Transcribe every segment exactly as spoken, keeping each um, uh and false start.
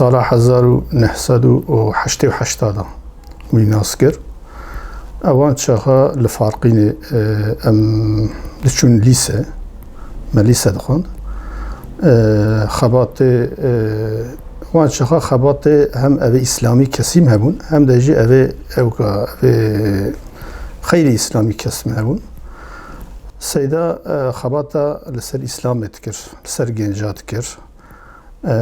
Sala hezar û neh sed û heştê û heşt de wî nas kir. Ewan çaxa li Farqînê, e, em diçûn lîse, me lîse dixwend. E, xebatê, e, wan çaxa xebatê hem evê îslamî kesîm hebûn, hem de jî evê ewka, evê xeyrî îslamî kesîm hebûn. Seyda, e, xebata li ser îslamê dikir, li ser genca dikir. E,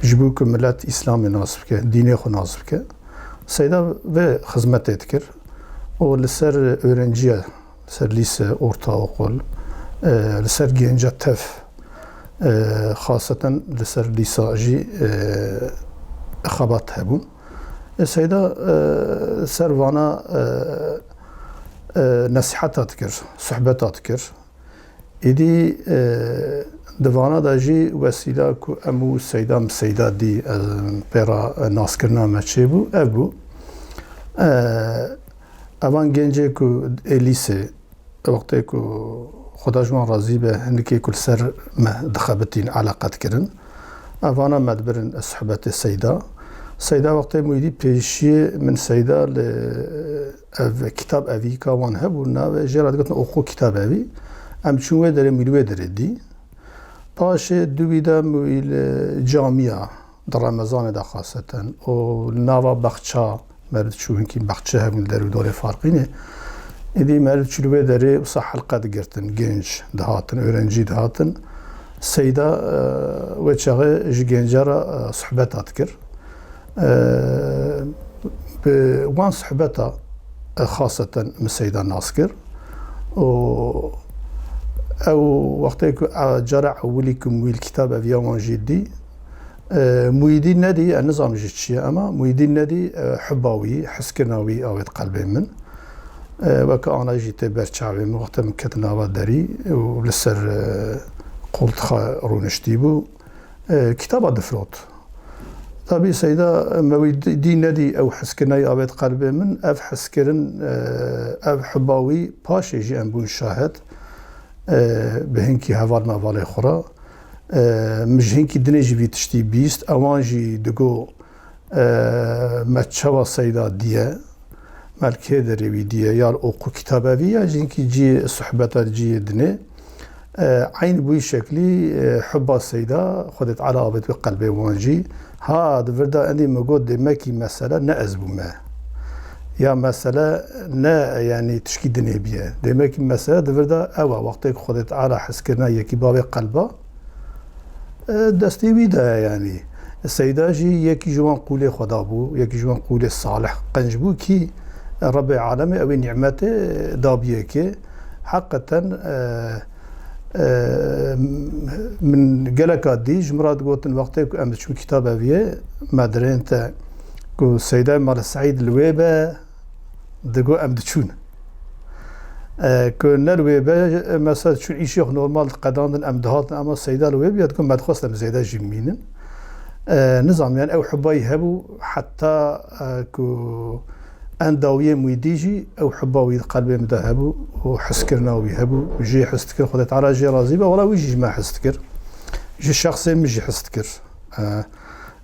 ji bo ku milet îslamê nas bike, dînê xwe nas bike. Seyda vê xizmetê dikir û li ser öğrenciya, li ser lîse, ortaokul, e, li ser genca tev, e, xaseten li ser lîsa jî, e, xebat hebûn. E, Seyda, e, ser vana, e, e, nesîheta dikir, sohbeta dikir. Êdî, e, di vana de jî wesîla ku em û Seyda, min Seyda dî, e, pê re, e, naskirina me çêbû, ev bû. E, evan gencê ku ê lîsê, wextê ku Xweda ji wan razî be, hinikê ku li ser me dixebitîn, eleqe dikirin. Evana me dibirin sohbetê Seyda. Seyda wextê Muîdî pêşiyê min Seyda li ev kitab evî ka wan hebû, navê jê re digotin Oqû Kitab Evî. Em çûn wê derê, mûî li wê derê dî. Paşê di wî de mûî li camiya, di Remezanê de xaseten û li nava baxça, meriv diçû, hinkî baxçe hebûn li der û dorê Farqînê. Êdî meriv diçû li wê derê wisa helqe digirtin, genc dihatin, öğrenci dihatin. Seyda, e, wê çaxê ji genca re, e, sohbeta dikir. E, bi wan sohbeta, e, xaseten min Seyda nas kir. Û ew wextê ku, e, cara ewilî ku Muî li kitab eviya wan jî dî, e, Muîdî nedî, e, nizam ji çi ye, ema Muîdî nedî, e, hubba wî, hizkirina wî awêt qelbê min. E, weke ana jî tê ber çavê min, wextê min ket nava derî û li ser, e, qoltixa rûniştî bû. E, kitaba difirot. Tabî Seyda, me wî dî, dî nedî ew hizkirina wî avêt qelbê min. Ev hizkirin, e, ev hubba wî paşê jî em bûn şahed. E, bi hinkî heval mevalê xwe re. E, min ji hinkî dinê jî vî tiştî bîst. Ewan jî digo, e, me çawa Seyda diye. Me li kê derê wî diye, ya li Oqû Kitab Evî ya jî hinkî cihê sohbeta cihê dinê. E, eyn bi wî şeklî, e, hubba Seyda, Xwedê Teala avêt wê qelbê wan jî. Ha, di vir de endî min got, dêmekî mesele ne ez bûme. Ya mesele ne, yanî tişkî dinê biye. Dêmekî mesele di vir de ew e, wextê ku Xwedê Teala hizkirina yekî bavê qelba, e, destê wî de ye, yanî. Seyda jî yekî ji wan qûlê Xweda bû, yekî ji wan qûlê salih, qenc bû kî Rebbê alemê ew ê nîmetê dabiyekê. Heqeten, e, e, min geleka dî, ji min re digotin, wextê ku em diçûn kitab eviyê, me dirên te ku Seyda Mala Seîd li wê be, digo em diçûn. E, ku ne li wê be, mesela çûn îşê xwe normal diqedandin, em dihatin, ama Seyda li wê bûye, digo me dixwest em Seyda jî bimînin. E, nizam, yani ew hubba wî hebû, heta, e, ku endawiyê Muîdî jî ew hubba wî di qelbê min de hebû û hizkirina wî hebû. Jê hiz dikir, Xwedê Teala jê razî be, wela wî jî ji me hiz dikir. Ji şexsê min jî hiz dikir. E,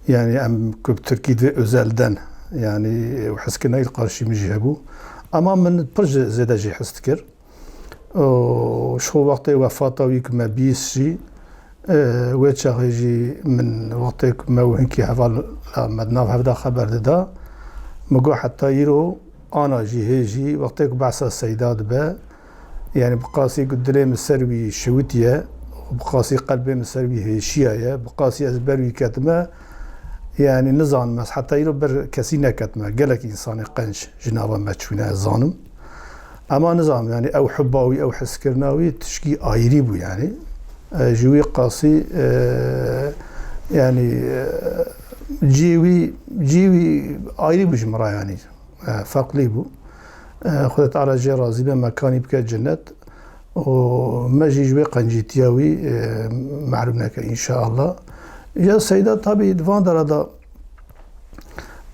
yani em ku bi Tirkî divê özelden, yani ew hizkirina wî li qarşî min jî hebû. Ama min pir ji zêde jê hiz dikir. Û ji xwe wextê wefata wî ku me bîst jî, e, wê çaxê jî min wextê ku me û hinkî hevala me di nav hev de xeber dida, min got heta îro ana jî hê jî wextê ku behsa Seyda dibe, yani bi qasî ku dilê min ser wî şewitiye û bi qasî qelbê min ser wî hêşiyaye, bi qasî ez ber wî ketime, yani nizanim ez heta îro ber kesî neketime. Gelek însanê qenc ji nava me çûne ez zanim. Ema nizam, yani ew hubba wî, ew hizkirina wî tişkî ayrî bû yani. E, ji wî qasî, e, yani, e, cihê wî, cihê wî ayrî bû ji min re yani. E, ferqlî bû. E, Xwedê Teala jê razî be, mekanî bike cennet. Û me jî ji wê qencîtiya wî, e, mehrûm neke înşaallah. Ya Seyda tabî di van dera de,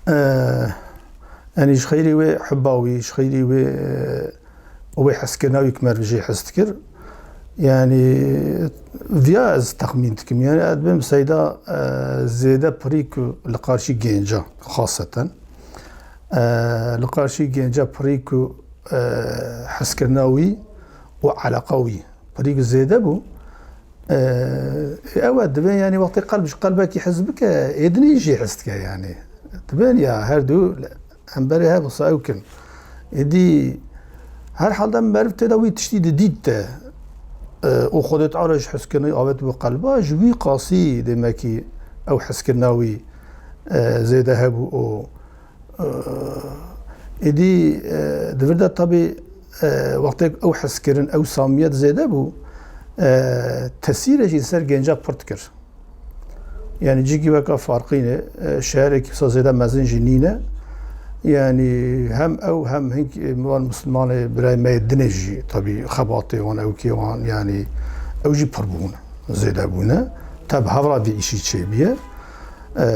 e, yani ji xeyrî wê hubba wî, ji xeyrî wê, e, û wê hezkirina wî ku meriv jê hez dikir. Yani viya ez texmîn dikim. Yani ez dibêm Seyda, e, zêde pirî ku li qarşî gênca xaseten, e, li qarşî gênca pirî ku, e, hezkirina wî û eleqa wî pirî ku zêde bû. E, ew e, divê yani wextê qelb ji qelbekî hez bike, ê dinê jî hez dike yani. Dibên ya her du hemberê hev wisa ew kin. Êdî her halde meriv tê de wî tiştî didît de, e, û Xwedê Teala ji hezkirinê avêt bi qelba, ji wî qasî demekî ew hezkirina wî, e, zêde hebû û, e, êdî, e, di vir de tabî, e, wextê ew hezkirin, ew samiyet zêde bû, e, tesîrê jî ser genca pir dikir. Yani cîkî weka Farqînê, e, şeherekî wisa zêde mezin jî nîne. Yani hem ew hem hink, e, wan Mislimanê birayê me yê dinê jî tabî xebatê wan, ewkê wan, yani ew jî pir bûne, zêde bûne. Tab hev re vî îşî çêbûye. E,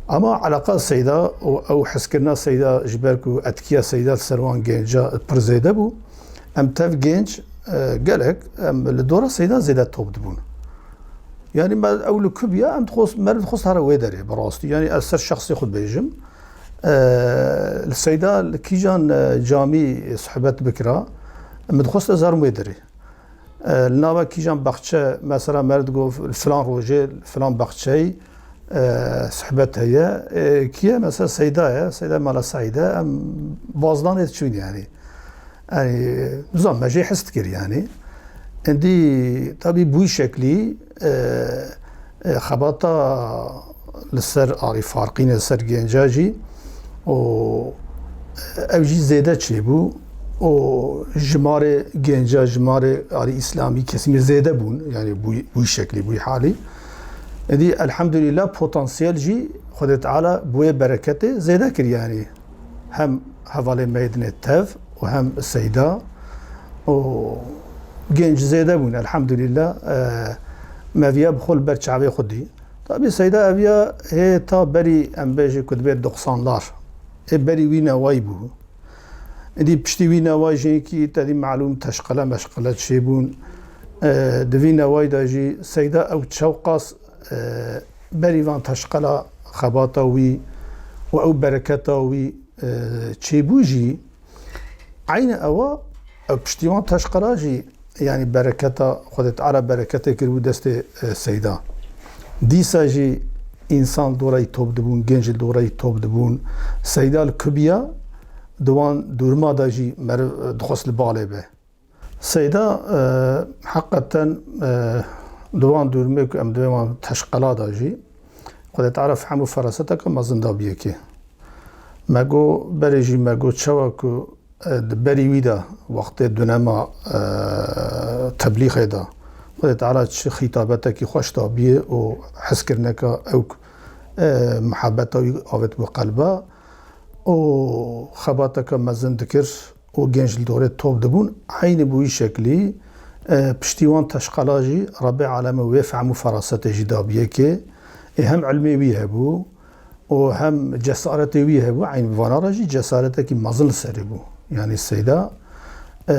ama eleqa Seyda û ew hezkirina Seyda ji ber ku etkiya Seyda li ser wan genca pir zêde bû. Em tev genc, e, gelek em li dora Seyda zêde top dibûn. Yani me ew li ku biya, em dixwest, meriv dixwest here wê derê, bi rastî. Yani ez ser şexsê xwe dibêjim. E, li Seyda li kîjan, e, camî sohbet bikira, min dixwest ez herim wê derê. E, li nava kîjan baxçe, mesela meriv digot, li filan rojê, li filan baxçeyî, e, sohbet heye. E, kî ye? Mesela Seyda ye, Seyda Mala Seîd e, em bazdanê diçûn yani. Yani, nizam me jê his dikir yani. Endî tabî bûyî şeklî, e, e, xebata li ser arî Farqînê, li ser genca jî û ew jî zêde çêbû û jimarê genca, jimarê arî îslamî kesimê zêde bûn. Yani bûyî, bûyî şeklî, bûyî halî. Endî elhamdülillah potansiyel jî Xwedê Teala bi wê bereketê zêde kir yani. Hem hevalê me yê dinê tev û hem Seyda û genc zêde bûn, elhamdülillah, e, me viya bi xwe li ber çavê xwe dî. Tabî Seyda eviya hê ta berî, em bêjî ku dibê doksanlar. Ê berî wî newayî bû. Êdî piştî wî newayî jî kî te dî malûm teşqele meşqele çêbûn. E, di vî newayî de jî Seyda ew çewqas, e, berî van teşqela xebata wî û ew bereketa wî, e, çêbû jî, eynî ewa, ew piştî wan teşqela jî, yanî bereketa, Xwedê Teala bereketê kiribû destê, e, Seyda. Dîsa jî însan li dorayî top dibûn, genc li dorayî top dibûn. Seyda li ku biya, di wan dûrima de jî meriv, e, dixwest li balê be. Seyda, e, heqeten, e, di wan dûrimê ku em di vê wan teşqela de jî, Xwedê Teala fehm û feraseteke mezin dabiye kê. Me got, berê jî me got, çawa ku, e, di berî wî de, wextê dunema, e, teblîxê de, Xwedê Teala çi xîtabetekî xweş dabiye û hezkirineke ewk, e, muhabbeta wî avêt bi qelba û xebateke mezin dikir. û genc li dorê top dibûn, eynî bi wî şeklî, e, piştî wan teşqela jî Rebbê Alemê wê fehm û ferasetê jî dabiye kê, ê hem ilmê wî hebû û hem cesaretê wî hebû, eynî bi vana re jî cesaretekî mezin li serê bû. Yanî Seyda, e,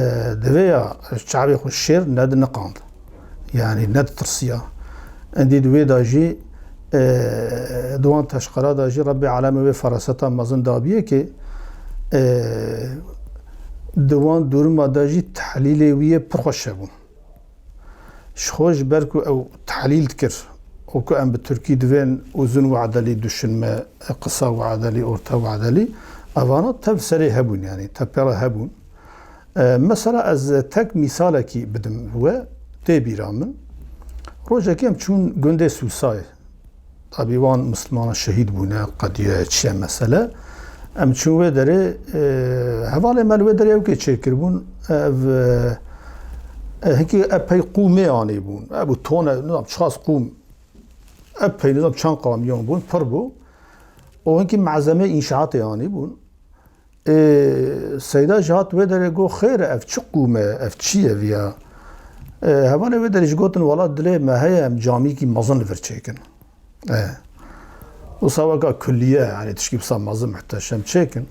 divê ya çavê xwe şêr nediniqand. Yanî neditirsiya. Endî di wê de jî, e, di wan teşqela de jî Rebbê Alemê wê feraseta mezin dabiye kê, e, di wan duruma de jî tehlîlê wî yê pir xweş hebûn. Ji xwe ji ber ku ew tehlîl dikir û ku em bi tirkî divên uzun vadelî, düşünme, kısa vadeli, orta vadeli, evana tev serê hebûn, yanî tev pê re hebûn. E, mesela ez tek mîsalekî bidim we, tê bîra min. Rojekê em çûn gundê Sûsayê. Tabî wan Mislimana şehîd bûne, qediye, çi ye mesele. Em çûn wê derê, e, hevalê me li wê derê ew kê çêkiribûn, ev, e, e, hinkî epey qûmê anîbûn. Ev bû tone, nizam çiqas qûm, epey nizam çend kamyon bûn, pir bû. Û hinkî malzemê înşaatê anîbûn. Ê, Seyda ji hat wê derê got, "Xêr e, ev çi qûm e, ev çi ye viya?" Ê, hevalê wê derê jî gotin, "Wela dilê me heye, em camîkî mezin li vir çêkin." Ê, wisa weka kulliye, yanî tişkî wisa mezin muhteşem çêkin.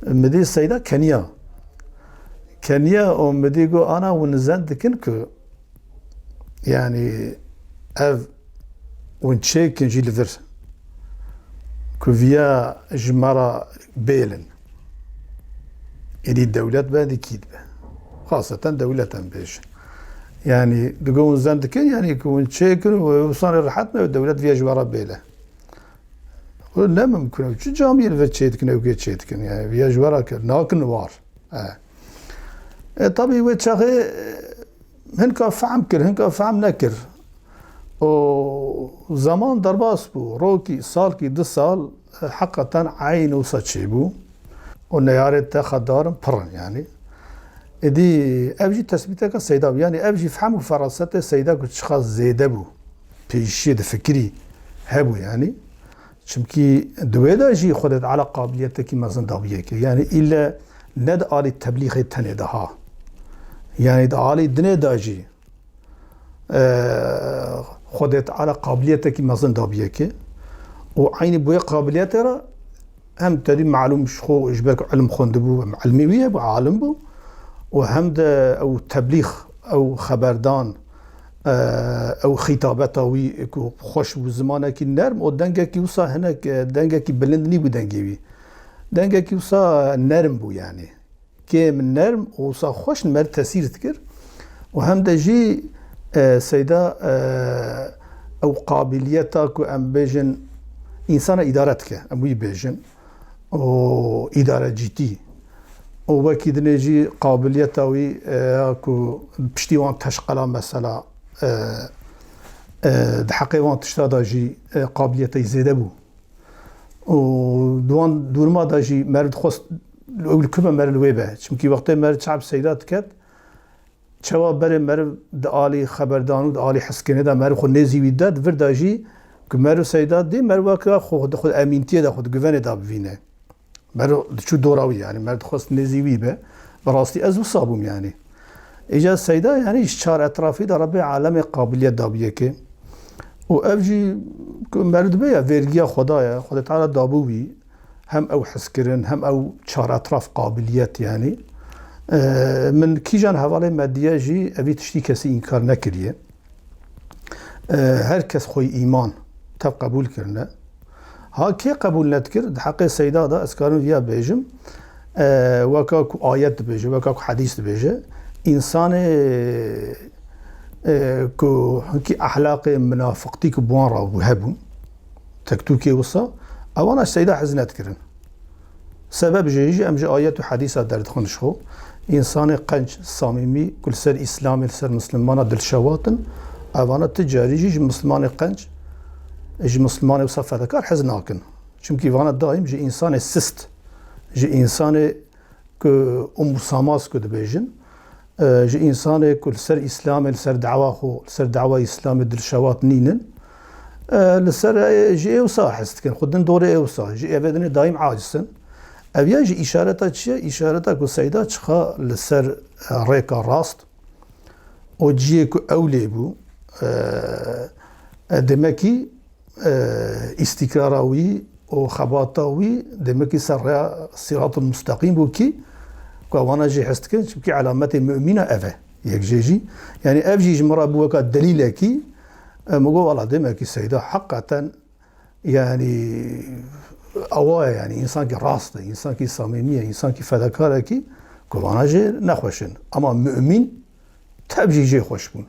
Min dî Seyda keniya. Keniya û midî got, ana hûn zend dikin ku, yanî, ev hûn çêkin jî li vir, ku viya ji me re bêlin. Êdî dewlet be, dî kî dibe? Xaseten dewlet em bêjin. Yanî, digo hûn zend dikin, yanî ku hûn çêkin û wê wisa rehet ne, dewlet viya ji we re bêle. Û ne mimkun e. Çi camiyê li vir çê dikin, ewkê çê dikin? Yani, viya ji we re kir, nakin war. E. E, tabii wê çaxê, e, hinka fehm kir, hinka fehm nekir. O zaman derbas bû. Rokî, salkî, du sal, e, heqeten eyn wisa çêbû. O neyarê te xedarin pirin yani. Êdî ev jî tesbîteke Seyda bû. Yani ev jî fehm û ferasetê Seyda ku çiqa zêde bû. Pêşiyê di fikirî hebû yani. Çimkî di wê de jî Xwedê Teala qabiliyetekî mezin dabiye kir. Yani îlle ne di alî teblîxê tenê de ha. Yani di alî dinê de jî, e, Xwedê Teala qabiliyetekî mezin dabiye kir. Û eynî bi wê qabiliyetê re hem tedî malûm ji xwe, ji ber ku ilm xwendibû, hem ilmî wî hebû, alim bû. Û hem de ew teblîx, ew xeberdan, e, ew xîtabeta wî ku xweş bû, zimanekî nerm û dengekî wisa hinek, e, dengekî bilind nîbû dengê wî. Dengekî wisa nerm bû yani. Kêm nerm û wisa xweş li me tesîr dikir. Û hem de jî, e, Seyda, e, ew qabiliyeta ku em bêjin însana îdare dike, em wî bêjin. û îdarecîtî û wekî dinê jî qabiliyeta wî, e, ya ku piştî wan teşqela mesela, e, e, di heqê wan tişta de jî, e, qabiliyeta wî zêde bû. Û di wan duruma de jî meriv dixwest ew li ku be, meriv li wê be. Çimkî wextê meriv çav Seyda diket, çawa berê meriv di alî xeberdan û di alî hezkirinê de meriv xwe nêzî wî de, di vir de jî ku meriv Seyda dî, meriv weke xwe, xwe di xwe emîntiyê de, xwe di guvenê de bivîne. Meriv diçû dora wî, yani meriv dixwest nêzî wî be. Bi rastî ez wisa bûm yani. Îca Seyda yani ji çar etrafî de Rebbê alemê qabiliyet dabiye ke. Û ev jî ku meriv dibe ya vergiya Xweda ye, Xwedê Teala dabû wî. Hem ew hizkirin, hem ew çar etraf qabiliyet yani. E, min kîjan hevalê me diye jî evî tiştî kesî înkar nekiriye. E, her kes xwe îman tev qebûl kirine. Ha kê qebûl nedikir, di heqê Seyda de ez karim viya bêjim, e, weka ku ayet dibêje, weka ku hedîs dibêje, însanê, e, ku hinkî ehlaqê minafiqtî ku bi wan re bû, hebûn, tektûkê wisa, ewana Seyda hez nedikirin. Sebeb jê jî em ji ayet û hedîsa derdixin ji xwe. Însanê qenc, samîmî, ku li ser Îslamê, li ser Mislimana dilşewat in, evana ti carî jî ji Mislimanê qenc, ji Mislimanê wisa fedekar hez nakin. Çimkî vana daîm ji însanê sist, ji însanê ku umursamaz ku dibêjin, e, ji însanê ku li ser Îslamê, li ser dawa xwe, li ser dawa Îslamê dilşewat nînin, e, li ser, e, ji ê wisa hez dikin, xwe din dorê ê wisa, ji ê ve dinê daîm aciz in. Ev ya jî îşareta çi ye? Îşareta ku Seyda çiqa li ser, e, rêka rast û cihê ku ew lê bû, e, e, demekî, e, îstîkrara wî û xebata wî demekî ser rêya sîratul musteqîm bû kî ku wana jî hez dikin, çimkî elametê mumîna ev e. Yek jê jî, yani ev jî ji min re bû weka delîlekî, e, min got, wala demekî Seyda heqeten yani awa ye, yani însankî rast e, însankî samîmî ye, însankî fedakarekî ku vana jê nexweş in. Ama mumîn tev jî jê xweş bûn.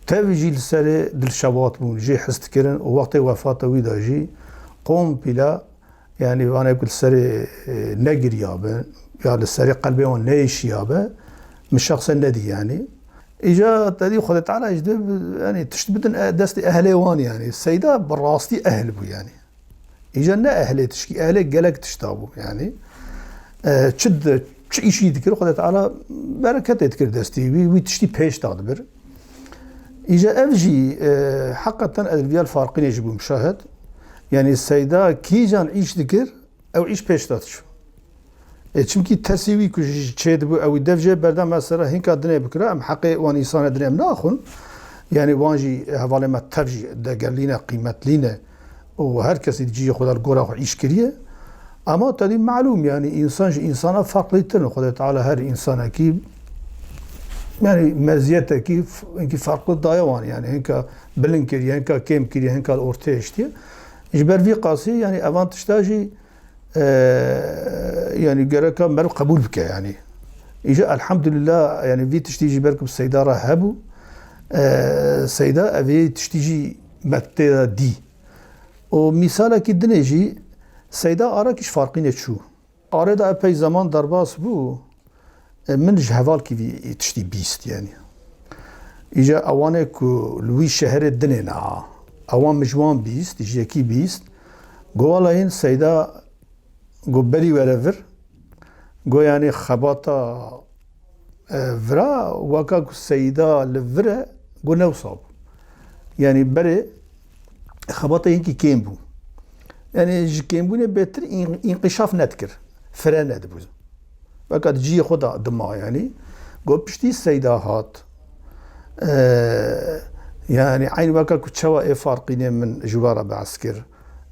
Tev jî li serê dilşewat bûn, jê hez dikirin û wextê wefata wî de jî komple, yani vanê ku li serê, e, negiriyabe ya li serê qelbê wan neêşiyabe, min şexsen nedî yani. Îca te dî Xwedê Teala jî dê, yani tişt bidin, e, destê ehlê wan yani. Seyda bi rastî ehl bû yani. Îca ne ehlê tişkî, ehlê gelek tişta bû yani. E, çi di, çi îşî dikir, Xwedê Teala bereketê dikir destê wî, wî tiştî pêş da dibir. Îca ev jî, e, heqeten ez viya li farqînê jî bûm şahid. Yani Seyda kîjan îş dikir, ew îş pêş da diçû. E, çimkî tesî wî ku jî çê dibû, ew dev jê berdem mesela hinka dinê bikira, em heqê wan îsane dinê em naxwin. Yani wan jî hevalê me tev jî degerlî ne, qîmetlî ne. Û her kesî di cihê xwe de li gora xwe îş kiriye. Ama tedî malûm, yani, însan ji însana farqlîtir in. Xwedê Teala her însanekî, yani, meziyetekî f-, hinkî farqli daye wan, yani, hinka bilind kiriye, hinka kêm kiriye, hinka li ortê hiştiye. Ji ber vî qasî, yani, evan tişta jî, e, yani, gereka meriv qebûl bike, yani. Îja elhamdulillah, yani, vî tiştî jî ber ku bi Seyda re hebû, e, Seyda evê tiştî jî me tê de dî. Û mîsalekî dinê jî Seyda Arak îş farqînê çû. Arê de epey zeman derbas bû, e, min ji hevalkî vî tiştî bîst, yani. Îca ewanê ku li wî şeherê dinê neha. Ewan min ji wan bîst, ji yekî bîst. Go wela hîn Seyda go berî were vir. Go, yani, xebata, e, vira, weka ku Seyda li vir e, go ne wisa bû. Yani, berê xebata hinkî kêm bû. Yani, ji kêmbûnê bêtir în-, înqîşaf nedikir. Fire nedibû. Weka di cihê xwe de dima, yani. Go piştî Seyda hat. E, yani, eyn weka ku çawa ê farqînê min ji we re behs kir.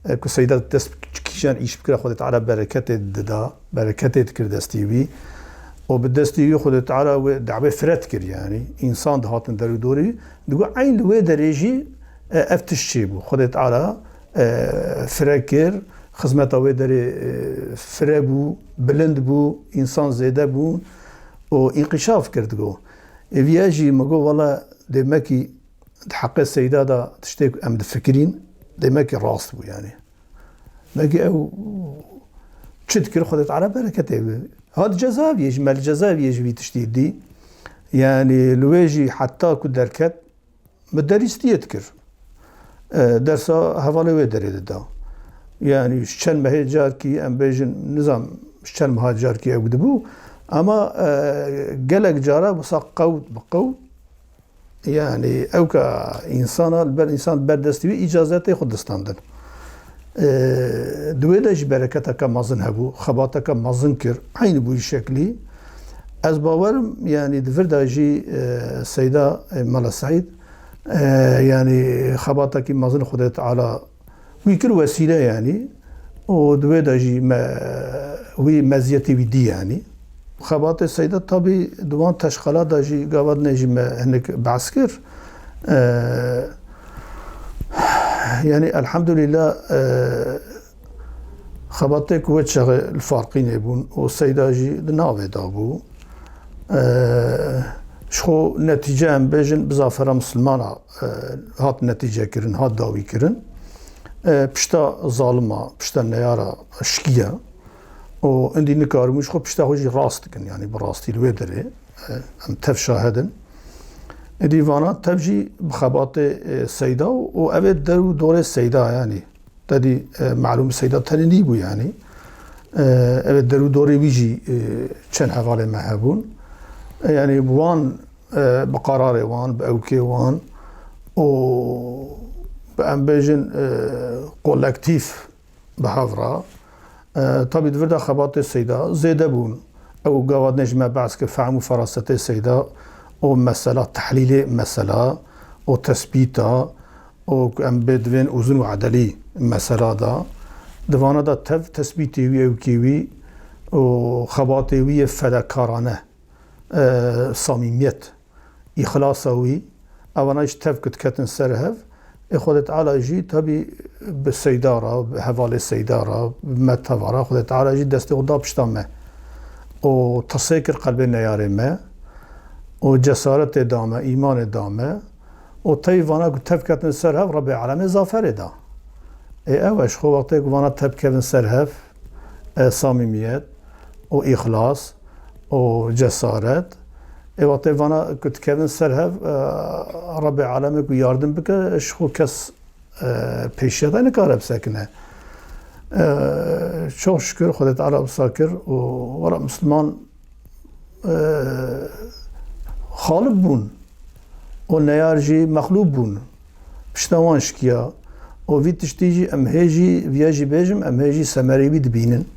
E, ku Seyda dest bi kîjan îş bikira, Xwedê Teala bereketê dida, bereketê dikir destî wî. Û bi destî wî Xwedê Teala wê dawê fire dikir, yani. Însan dihatin der û dorê wî. Digo eyn li wê derê jî, e, ev tişt çêbû. Xwedê Teala, e, fire kir, xizmeta wê derê, e, fire bû, bilind bû, însan zêde bûn û înqîşaf kir digo. Ê viya jî min got, wela dê mekî di heqê Seyda de tiştê ku em difikirîn, dê mekî rast bû, yani. Mekî ew çi dikir, Xwedê Teala bereketê bi. Hat cezaeviyê jî, me li cezaeviyê jî vî tiştî dî. Yani, li wê jî heta ku derket, bi derîstiyê dikir. E, dersa hevalê wê derê dida. Yani, ji çend mehê carkî, em bêjin, nizam, ji çend meha carkî ew dibû. Ama, e, gelek cara wisa qewt bi qewt, yani, ew ka însana, li ber însan ber destî wî îcazetê xwe distandin. E, di wê de jî bereketeke mezin hebû, xebateke mezin kir, eynî bûyî şeklî. Ez bawerim, yani, di vir de jî, e, Seyda, e, Mela Seîd, e, yani, xebatekî mezin Xwedê Teala wî kir wesîle, yani, û di wê de jî me, wî meziyetê wî dî, yani. Xebatê Seyda tabî di wan teşqala de jî gava dinê jî me hinek behs kir. E, yani, elhamdülillah, e, xebatê ku wê çaxê li Farqînê bûn û Seyda jî di navê de bû. E, ji xwe netîce em bêjin bi zafera misilmana, e, hat netîce kirin, hat dawî kirin. E, pişta zalima, pişta neyara şikiye. Û indî nikaribûn ji xwe pişta xwe jî rast dikin, yani bi rastî li wê derê, e, em tev şahid in. Êdî vana tev jî bi xebatê, e, Seyda û, û ev ê der û dorê Seyda, yani. Tedî, e, malûm Seyda tenê nîbû, yani. E, ev ê der û dorê wî jî, e, çend hevalê me hebûn. E, yani wan, e, bi qararê wan, bi ewkê wan û bi, em bêjin, e, kolektîf bi hev re. E, tabî di vir de xebatê Seyda zêde bûn. Ew gava dinê ji me behs kir, fehm û ferasetê Seyda û mesela, tehlîlê mesela û tesbîta û ku em bê divên uzun û edelî mesela da. Di vana de tev tesbîtê wî, ewkê wî û xebatê wî yê fedekarane, e, samîmiyet, îxlasa wî, evana jî tev ku diketin ser hev, ê Xwedê Teala jî tabî bi Seyda re, bi hevalê Seyda re, bi me teva re, Xwedê Teala jî destê xwe da pişta me. Û tirsê kir qelbê neyarê me, û cesaretê da me, îmanê da me, û tey vana ku tev ketin ser hev, Rebê Alemê zaferê da. Ê ew e, ji xwe wextê ku vana tev kevin ser hev, e, samîmiyet û îxlas û cesaret. Ê wextê vana ku dikevin ser hev, e, Rebê Alemê ku yardim bike, ji xwe kes, e, pêşiya te nikare bisekine. E, çok şükür Xwedê Teala wisa kir û wela Misliman, e, xalib bûn û neyar jî mexlûb bûn. Pişta wan şikiya. Û vî tiştî jî em hê jî, viya jî bêjim, em hê jî semerê wî dibînin.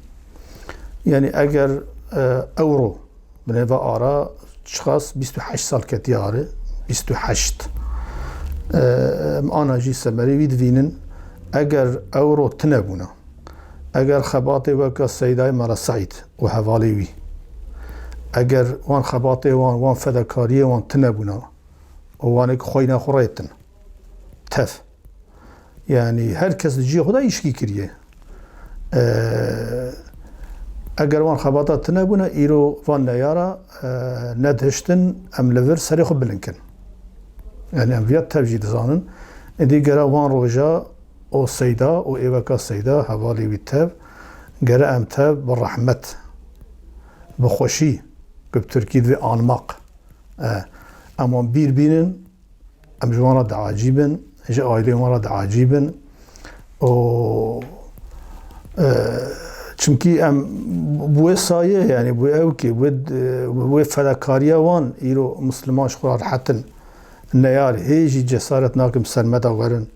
Yani eger, e, ewro binêva ara çiqas bîst û heşt sal ketiye are, bîst û heşt. E, em ana jî semerê wî divînin. Eger ewro tune bûna, Eger xebatê weke Seydayê Mela Seîd û hevalê wî, eger wan xebatê wan, wan fedakariyê wan tune bûna û wanê ki xweyna xwe rêtin, tev. Yanî her kes li cihê xwe de îşkî kiriye. Eee, eger wan xebata tune bûne, îro van neyara, eee, nedihiştin, em li vir serê xwe bilind kin. Yanî em viya tev jî dizanin. Êdî gere wan roja o Seyda û ê weka Seyda, hevalê wî tev, gere em tev bi rehmet, bi xweşî, ku bi tirkî divê anmak, e, em wan bîr bînin, em ji wan re diacîbin, ji aîleyên wan re diacîbin. Û, e, çimkî em bi wê sayê, yanî bi wê ewkê, bi wê, bi wê fedakariya wan îro Misliman ji xwe re rehet in. Neyar hê jî cesaret nakin bi ser me de werin.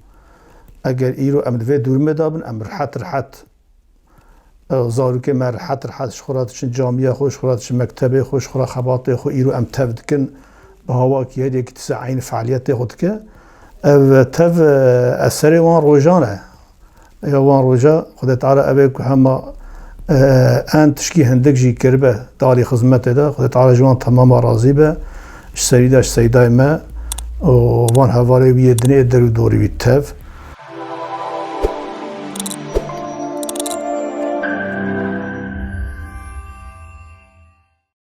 Eger îro em di vê dûrmê de bin, em rehet rehet, e, zarokê me rehet rehet ji xwe re diçin camiya xwe, ji xwe re diçin mektebê xwe, ji xwe re xebatê xwe îro em tev dikin. Bi hawakî her yekî dise eynî fealiyetê xwe dike. Ev tev, e, eserê wan rojan e. Ya wan roja Xwedê Teala ev ê ku hema, e, en tişkî hindik jî kiribe dalî xizmetê de, Xwedê Teala ji wan temama razî be. Ji serî de ji Seydayê me û van hevalê wî yê dinê der û dorî wî tev.